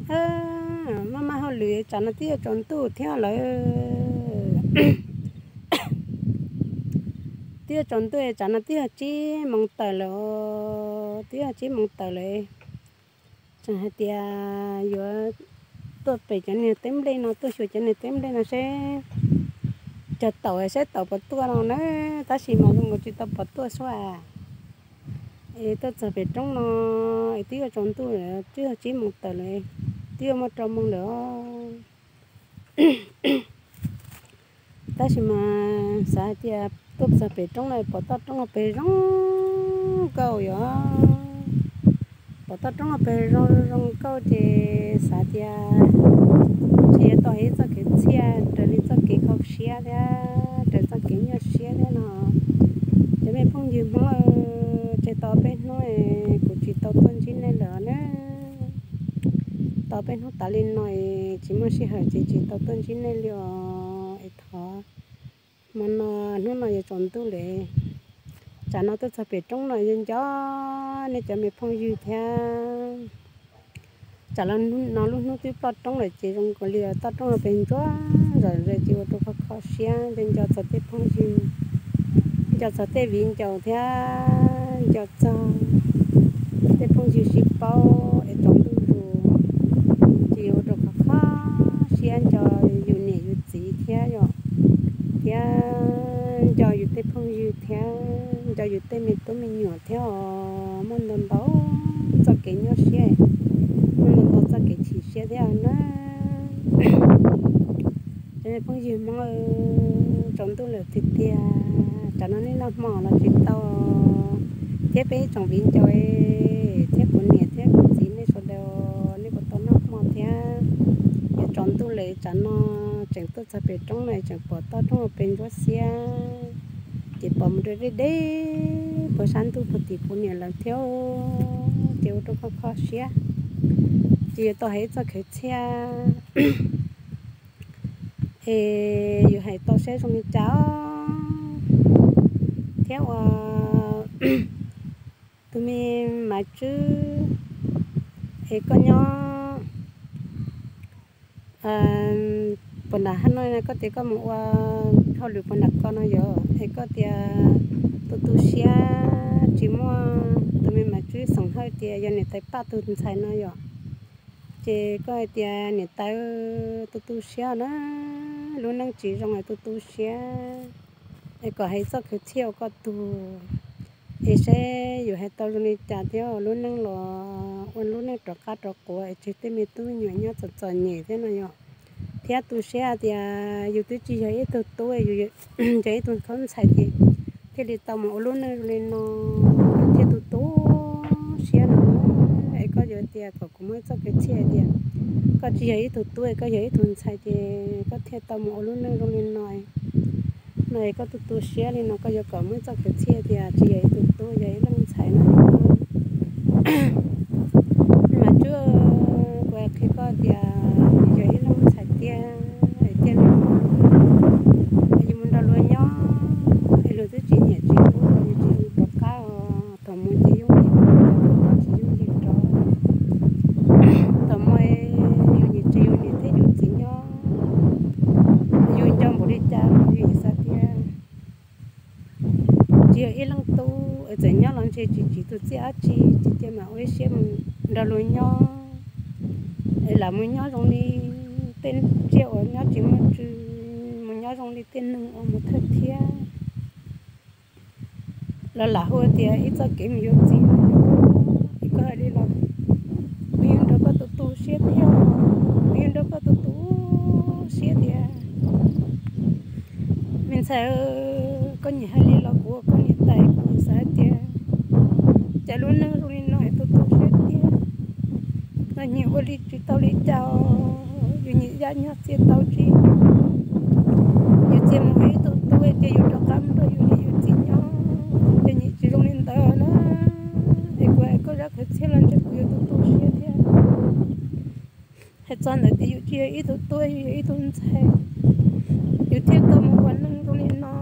Maj maj hauj lwm, tsam no twb yuav tsaus ntuj thiab lawm. Twb yuav tsaus ntuj, tsam no twb yog tsib moos tawm lawm os, twb yog tsib moos tawm lawm. Tseem hais tias yuav tuaj pem cov niag teb nplej no, tuaj xyuas cov niag teb nplej no seb cog taum seb taum puas tuaj no na, tab sis mas zoo nkaus tsis tau pom tuaj suab. Es tuaj txog pem roob no es twb yuav tsaus ntuj lawm, twb yog tsib moos tawm lawm, twb yuav muaj rau moos lawm os. Tab sis mas xav hais tias tuaj txog pem roob no pom toj roob no pem zoo nkauj yom, pom toj roob no pem zoo zoo nkauj ces xav tias ntshe yuav tau hais txoj kev txhiaj raws li txoj kev kho siab thiab raws txoj kev nyuaj siab thiab no. Cov me phooj ywg Hmoob, tseg tau peb hnub kuv tsis tau tuaj ntsib nej lawm na. Tau peb hnub tas li no es tsis muaj sij hawm ces tsis tau tuaj ntsib nej li os. Es thov hmo no, hnub no yuav tsaus ntuj lawm, tsam no tuaj txog pem roob no yuav nco nej cov me phooj ywg thiab. Tsam no lub hnub twb ploj roob lawm ces zoo nkaus li toj roob no pem ntsuab zom zaws ces ua rau kho kho siab, nco txog tej phooj ywg, nco txog tej viv ncaus thiab nco txog tej phooj ywg sib paub es tsaus ntuj zus ces ua rau kho kho siab, nco yus niam yus txiv thiab yom, thiab nco yus tej phooj ywg thiab nco yus tej me tub me nyuam thiab os. Muaj ntau ntau txoj kev nyuaj siab, muaj ntau ntau txoj kev chim siab thiab na. Cov me phooj ywg Hmoob, tsaus ntuj lawm tiag tiag, tsam no nej noj hmo los tsis tau, thiab peb ib tsoom viv ncaus thiab kuv niam thiab kuv txiv nej sawv daws nej puas tau noj hmo thiab? Yuav tsaus ntuj lawm tsam no tseem tuaj txog pem roob no tseem pom toj roob pem ntsuab xiab, ces pom mus rau deb deb puag sab ntuj puag tim kuv niam lawv thiab, ces ua rau kho kho siab, ces yuav tau hais ib txoj kev txhiaj es yus hais tau seb zoo li cas os. Thiab ua tus me Maiv Tswb, es koj nyob puag nram hab no, koj tias koj mus ua hauj lwm puag nram ko no yom, es koj tias tu tu siab tsis muaj, tus me Maiv Tswb xeem Hawj tias yog niam tais Paj tus ntxhais no yom, ces koj hais tias niam tais tu tu siab na, lub neej tsis zoo es tu tu siab, es kom hais txoj kev txhiaj ua koj tug, es saib yus hais tau zoo li cas thiab lub neej los ua lub neej rov qab rov quav es tseg tej me tub me nyuam nyob txom txom nyem thiab no yom. Thiab tu siab tias yus twb tsis yog ib tug tub, yus yog ib tug khaub ntxhais ces thiaj li tau mus ua lub neej zoo li no, thiaj tu tu siab no. Es koj yuav tias kom kuv muaj ib txoj kev txhiaj tias koj tsis yog ib tug tub, koj yog ib tug ntxhais ces koj thiaj tau mus ua lub neej zoo li no. No es koj tu tu siab li no, koj yuav kom muaj ib txoj kev txhiaj tias tsis yog ib tug tub, yog ib leej ntxhais no. Mas Tswb, kuv qhia koj tias yog ib leej ntxhais tiag, tiag li, yus mus nrog luag nyob es luag twb tsis nyiam tsis hlub los yus tsis zoo rov qab os. Thaum mus ces yooj yim, thaum tsis yooj yim rov. Thaum mus yus nyiam tsis yus niam thiab yus txiv nyob, yus nco npaum li cas los yus xav tias tsis yog ib leej tub es txawm nyob los ntshe tsis tsim tus txiaj dab tsi, ces cia mam ua ib siab mus nrog luag nyob, es lam mus nyob zoo li tej tsiaj uas nyob tsis muaj tswv, mus nyob zoo li tej neeg uas mus thawj thiab. Los lam hu tias ib txoj kev mus yuav txiv. Koj hais li los kuv yeej nrog koj tu tu siab thiab, kuv yeej nrog koj tu tu siab tias me ntxhais, koj nyiam hais li los kuv ua koj niam tais kuv xav hais tias cas lub neej zoo li no es tu tu siab tiag. Los nyias ua li tsis tau li cas, yus nyiam yaj nyob txiaj tau tsis, yus txiaj mus ua ib tug tub ces yus rov qab mus nrog yus niam yus txiv nyob, ces nyias tsis zoo li ntawd na. Es kuv hais koj zaj khwv txhiaj los ntshe kuv yuav tu tu siab thiab. Hais txog ntawd tias yus tsis yog ib tug tub, yus yog ib tug ntxhais, yus thiaj tau mus ua neej zoo li no.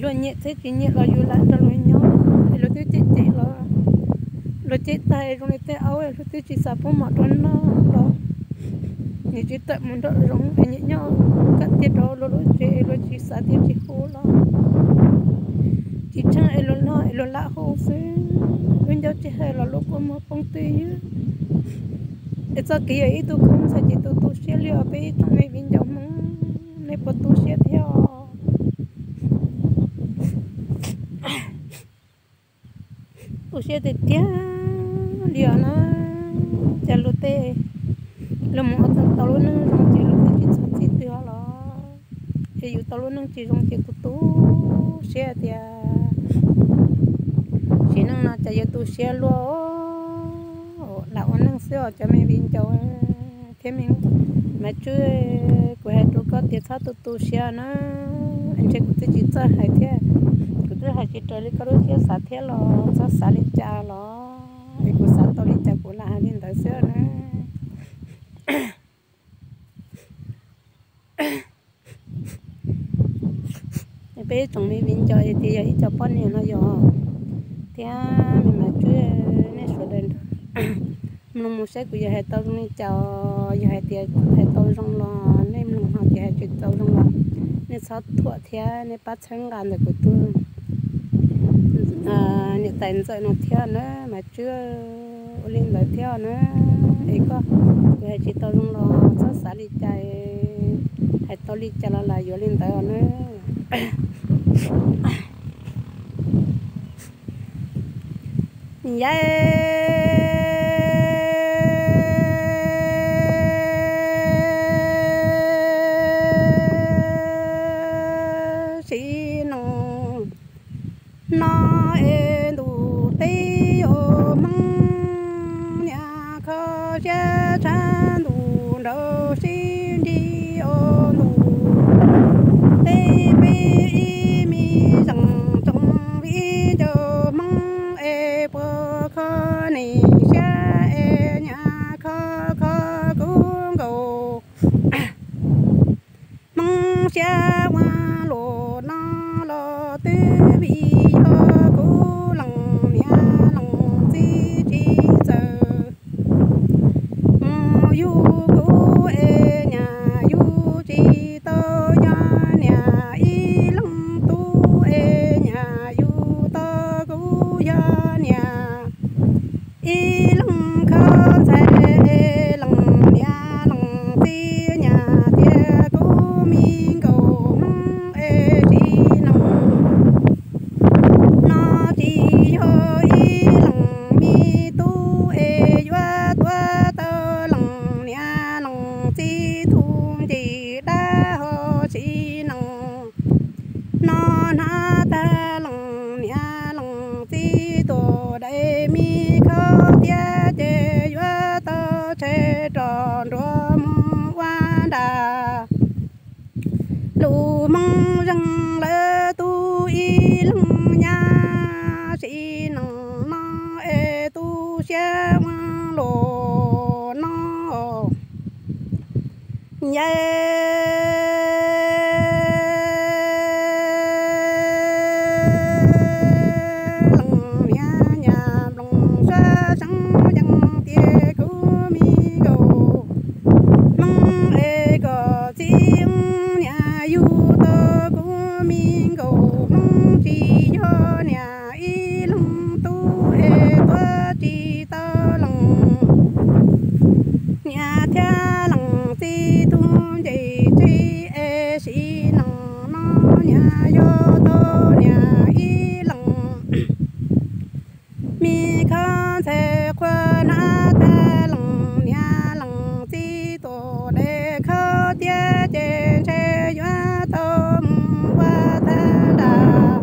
Luag nyiam thiab tsis nyiam los yus lam nrog luag nyob, luag twb cem cem los luag Ces tag zoo li tej aub luag twb tsis xav pub mov rau noj los, nws tsis tawm mus nraum zoov es nyiam nyob kaj tiag rau luag lub tsev, luag tsis xav thiab tsis hu los, tsis tsheej es luag loj es luag lam hu xwb. Lub ncauj tsis hais los lub kua muag poob twj ywm. Es txoj kev yog ib tug koob ntxhais ces tu tu siab li os peb ib tsoom me viv ncaus Hmoob, nej puas tu siab thiab os? Tu siab tiag tiag li os na. Cas luag tej, luag mus ua tau lub neej zoo ces luag twb tsis txhob txim twg los, es yus tau lub neej tsis zoo ces tu tu siab tias sim neej no cas yuav tu siab luaj, lam ua neej xwb os cov me viv ncaus thiab me Maiv Tswb. Kuv hais rau koj tias txhob tu tu siab na, ntshe kuv twb tsis txawj hais thiab, kuv twb hais tsis raws li koj lub siab xav thiab los txhob xav li cas los, es kuv xav tau li cas kuv lam hais li ntawd xwb na. Peb ib tsoom me viv ncaus tias yog ib co poj niam no yog, thiab me Maiv Tswb, nej sawv daws nrog mloog mus saib kuv yuav hais tau zoo li cas. Yog hais tias hais tau zoo los nej mloog, ho tias hais tsis tau zoo los nej txhob thuam thiab nej pab txhawb nqa ntawm kuv tus niam tais ntxawm no thiab na Maiv Tswb. Ua li ntawd thiab na, es koj, kuv hais tsis tau zoo los txhob xav li cas, hais tau li cas los lam yuav li ntawd os na. Yam sim neej no es ntuj teb yuav Hmoob, niam kho siab tshaj ntuj nraug sib nrig os ntuj teb. Peb ib me zeej tsoom viv ncaus Hmoob es puas kho niam siab es niam kho kho kuv nkaus. Hmoob siab ua luaj no los twb vim yog kuv leej niam leej txiv tsis txawj mus yug kuv es niam yug tsis tau yog niam ib leej tub es niam yug tau kuv yog niam ib leej kho ntxhais es leej niam leej txiv niam tias kuv me nkauj Hmoob es sim neej no tsis yog ib leej me tub es yuav tuav tau leej niam leej txiv tus ncej dab ho sim neej no hnab tag leej niam leej txiv tus dais me kho tiab ces yuav tau tshem rov nruab mus ua nram lub Hmoob zeej lawv tub ib leeg nyab sim neej no es tu siab ua luaj no. Yam leej niam nyab nplooj suab seev yeej tias kuv me nkauj Hmoob es koj txiv niam yug tau kuv me nkauj Hmoob tsis yog niam ib leej tub es tuav tsis tau leej niam thiab leej txiv tus ncej tsev es sim neej no niam yug tau niam ib leej me kho ntxhais qhua hnab tag leej niam leej txiv tus dais kho tiab ces ntshe yuav tau mus ua tag nram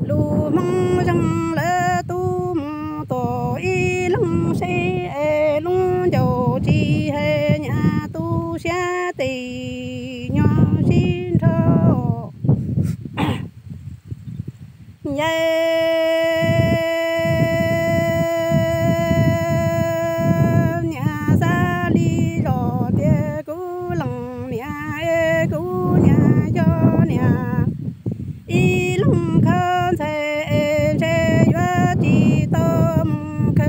lub Hmoob zeej lawv tub mus tua ib leeg seb es lub ncauj tsis hais niam tu siab tes nyob sib nrho. Yam niam xav li zog tias kuv leej niam es kuv niam yog niam ib leeg kho ntxhais es ntshe yuav tsis tau mus kho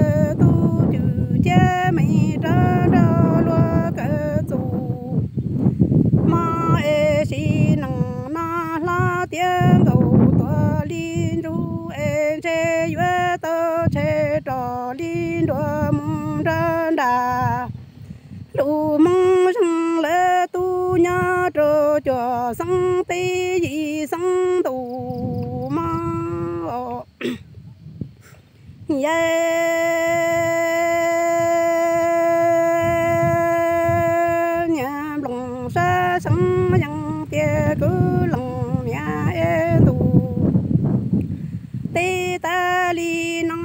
cuaj xeeb teb yim xeeb ntuj mog. Yawg niam nploos sab seev yees tias kuv lees niam es ntuj teb tas li no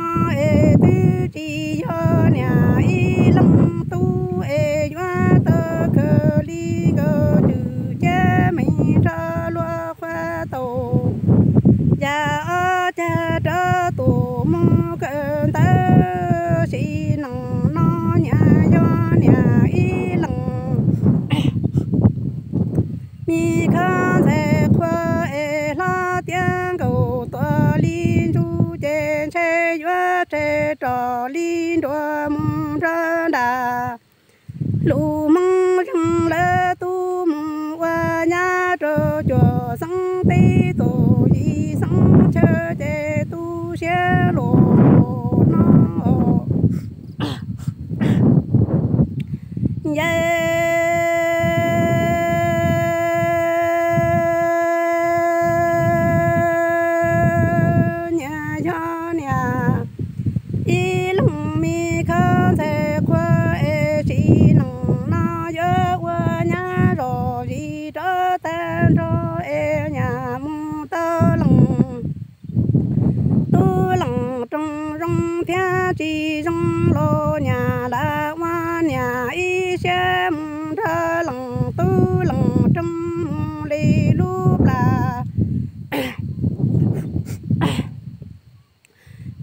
es twb tsis yog niam ib leeg tub es yuav tau kawg li nkawd twm cab me nrog luag qhuav tau yam ob cag rov tuaj mus kawm ntawv sim neej no niam yog niam ib leeg me khob ntxhais qhua es hlob tiav nkaus tuaj li ntsuj ces ntshe yuav tseg rov li nruas mus nrog nram lus Hmoob Zeej lawv tub mus ua nyab rau cuaj xeeb teb txug yim xeeb chaw ces tu siab luaj no. Yawg niam yog niam ib leeg me khob ntxhais qhua es sim neej no yuav ua nyab zom zis rov tag nrho es niam mus tau leej tub leej rooj zoo thiab tsis zoo los niam lam ua niam ib siab mus nrog leej tub leej rooj mus li lub plas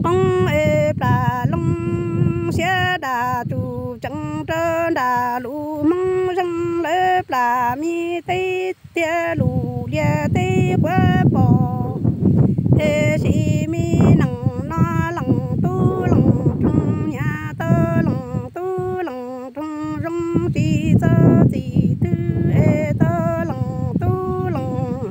qoob es plas loo siab dam tsum tsees rau nram lus Hmoob Zeej lawv plas me teb thiab lus liaj teb quav pom es sim me neej no leej tub leej rooj niam tau leej tub leej rooj zoo tsis txog txim twg es tau leej tub leej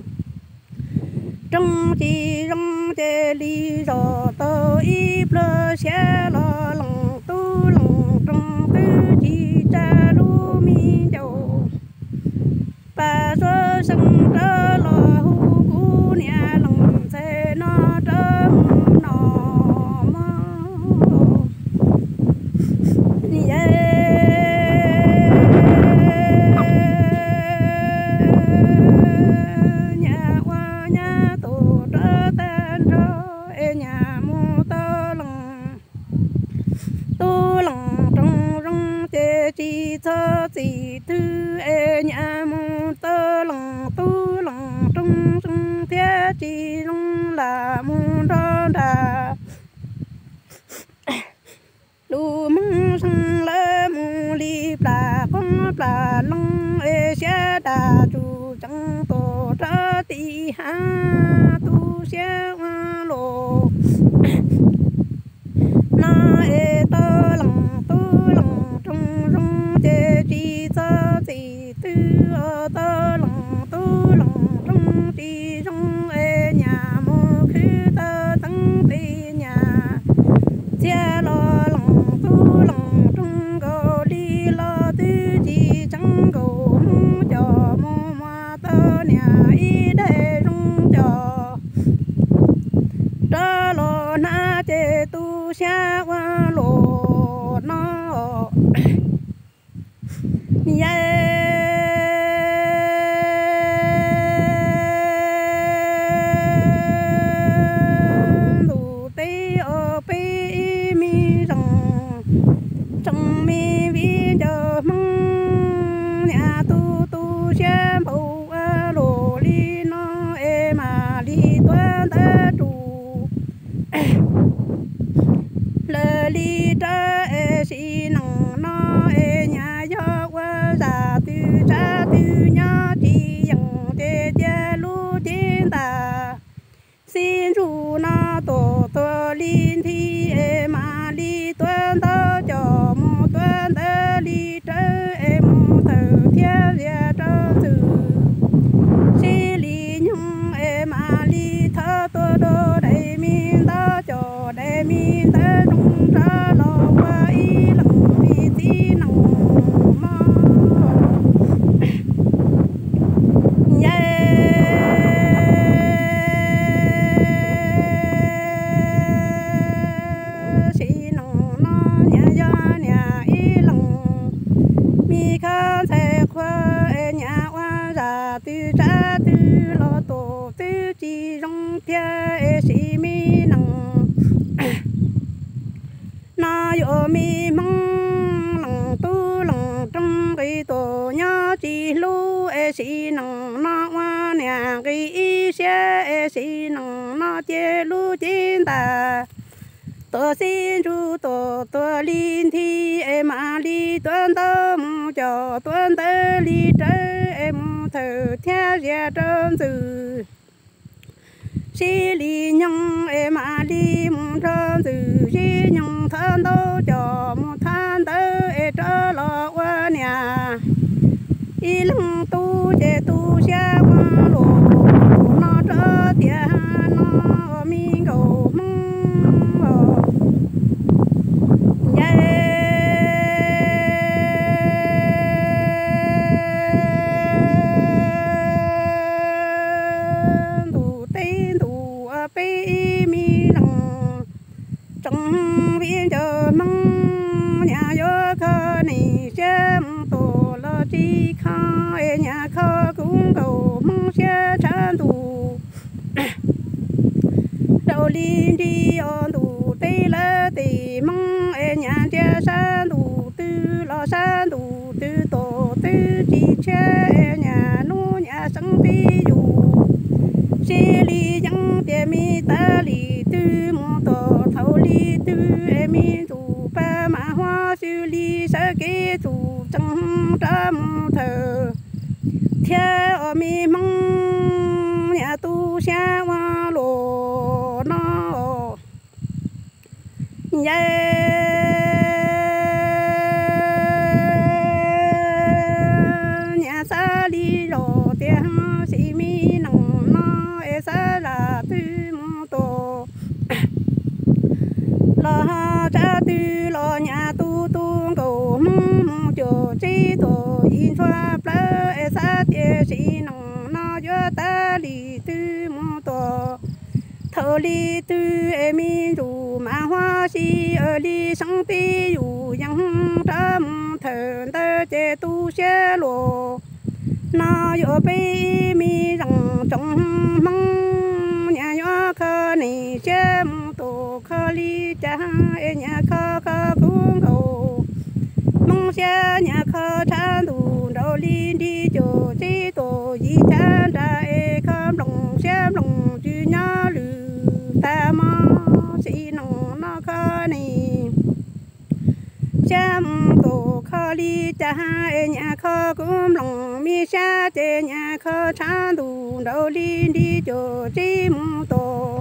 rooj tsis zoo ces li zom tau ib pluag siab los leej tub leej rooj twb tsis tsa lub me ncaus pas suab seev rov los hu kuv niam leej ntxhais no rov mus no mog. Yawg niam ua nyab tub rov tag nrho es niam mus tau leej tub leej rooj zoo ces tsis txog txim twg es niam mus tau leej tub leej rooj zoo thiab tsis zoo lam mus nrog nram lus Hmoob Zeej lawv mus li plas qoob plas loo es siab dam tsum tsees tuaj rau tim hav tu siab ua luaj no es tau leej tub leej rooj zoo ces tsis txog txim twg os tau leej tub leej rooj tsis zoo es niam mus khwv tau txeeb pes niam txhiaj los leej tub leej rooj nkaus li los twb tsis tseeb nkaus Hmoob cov mus muas tau niam ib daim zoo cov rov los hnab ces tu siab ua luaj no. Yawg ntuj teb os peb ib me zeej tsoom me viv ncaus Hmoob niam tu tu siab npaum ua luaj li no es mam li tuav ntawv rus lawv li rau es sim neej no es niam yog ua zaj Ua me Hmoob leej tub leej rooj nqis tuaj nyob tsis hlub es sim neej no ua niam nqis ib siab es sim neej no cia lub cev ntas. Tuaj xib ntsuj tuaj tuaj li nthi es mam li tuaj ntaub mus coj tuaj ntawd li rawv es mus thawm thiab zias rau ntxwg sib li nyoog es mam li mus nrog ntxwg sib nyoog thov ntaub coj mus thab ntawd es rov los ua niam. Ib leeg tub ces tu siab ua luaj no rau tiam no me nkauj Hmoob os. Nce ntuj teb ntuj peb ib me leej tsoom viv ncaus Hmoob, nyaj yuav kho nej siab mus tuaj los tsis kho es nyaj kho kuv nkauj Hmoob siab tshav ntuj rau li nrig os ntuj teb lawv tej Hmoob es nyaj ntsia sab ntuj twg los sab ntuj twg tuaj twb tsis tshiab es nyaj hnub nyaj seeb tib yus sib li yeeb tias me tas li twg mus tuaj thaum li twg es me ntsuj plig mas huab xws li sawv kev tus tseem rov mus thawm thiab os me Hmoob nyaj tu siab ua luaj no. Yawg nyaj xav li los tias sim me neej no es xav zaj twg mus tuaj los tsam twg los nyaj tu tu nkauj Hmoob mus cuag tsib tuaj yim ntxhua plawv es xav tias sim neej no yuav tas li twg mus tuaj thaum li twg es me ntsuj mas huab xws li seeb tib yus yeeb rov mus thawm ntawd ces tu siab luaj no. Yuav peb me zeej tsoom Hmoob nyaj yuav kho nej siab mus tuaj kho li cas es nyaj kho kho kuv nkauj Hmoob siab nyaj kho tshav ntuj nraum li nrig cuag tsib tuaj yim chav nra es kho nplooj siab nplooj tswv nyob lwm tag hmo sim neej no kho nej siab mus tuaj kho li cas es nyaj kho kuv nplooj me siab ces nyaj kho tshav ntuj nraum li nrig cuag tsib mus tuaj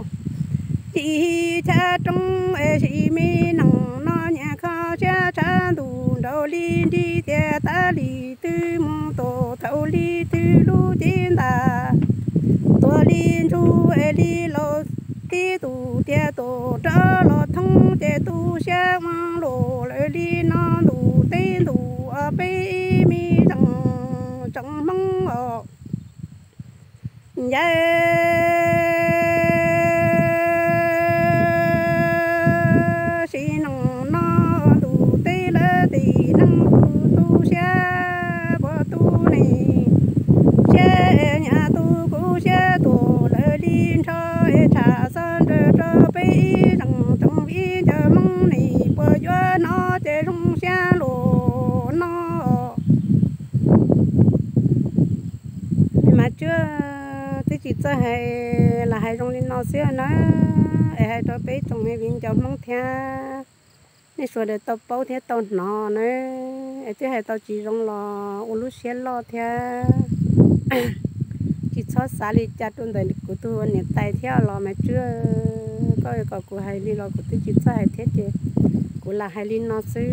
yim chav roob es sim me neej no nyaj kho siab tshav ntuj nraum li nrig tias tas li twg mus tuaj thaum li twg lub cev ntas tuaj li ntsuj es li laus tib tus tias tuaj rov los thoob ces tu siab ua luaj lawm li no ntuj teb ntuj os peb ib me zeej tsoom Hmoob os. Yawg sim neej no ntuj teb lawv tej neeg tu tu siab puas tu nej siab nyaj tu kuv siab tuaj lawm li ntsho es tshaj xov nrawm rau peb ib zeej tsoom viv ncaus Hmoob nej puas yuav hnov ces zoo siab luaj no. Mas Tswb twb tsis txawj hais, lam hais zoo li no xwb na, es hais rau peb tsoom me viv ncaus Hmoob thiab nej sawv daws tau paub thiab tau hnov na. Es twb hais tau tsis zoo los ua lub siab loj thiab tsis txhob xav li cas rau ntawm kuv tus niam tais thiab los mas Tswb, koj kom kuv hais li los kuv twb tsis txawj hais thiab ces kuv lam hais li no xwb.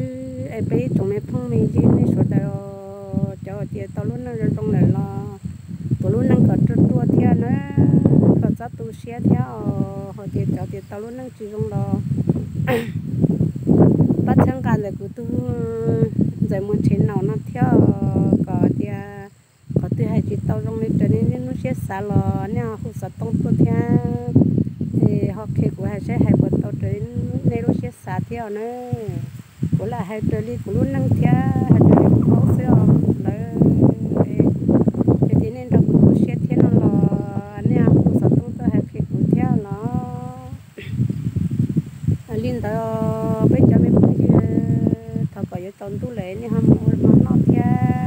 Es peb ib tsoom me phooj me ywg nej sawv daws cov tias tau lub neej zoo zoo lawm los tus lub neej kom ruaj ruaj thiab na, kom txhob tu siab thiab os. Hos tias cov tias tau lub neej tsis zoo los pab txhawb nqa ntawm kuv tus Ntxawm Muas Tshev Naum no thiab os, kom tias qhov twg hais tsis tau zoo li raws li nej lub siab xav los nej hu xov tooj tuaj thiab. Es ho qhia kuv hais saib hais puas tau raws li nej lub siab xav thiab os na. Kuv lam hais raws li kuv lub neej thiab hais raws li kuv paub xwb os lawv. Yog tias nej nrog kuv tu siab thiab no los nej hu xov tooj tuaj hais qhia kuv thiab los. Li ntawd peb cov me phooj ywg Yuav tsaus ntuj lawm, nej ho mus ua hmo noj thiab.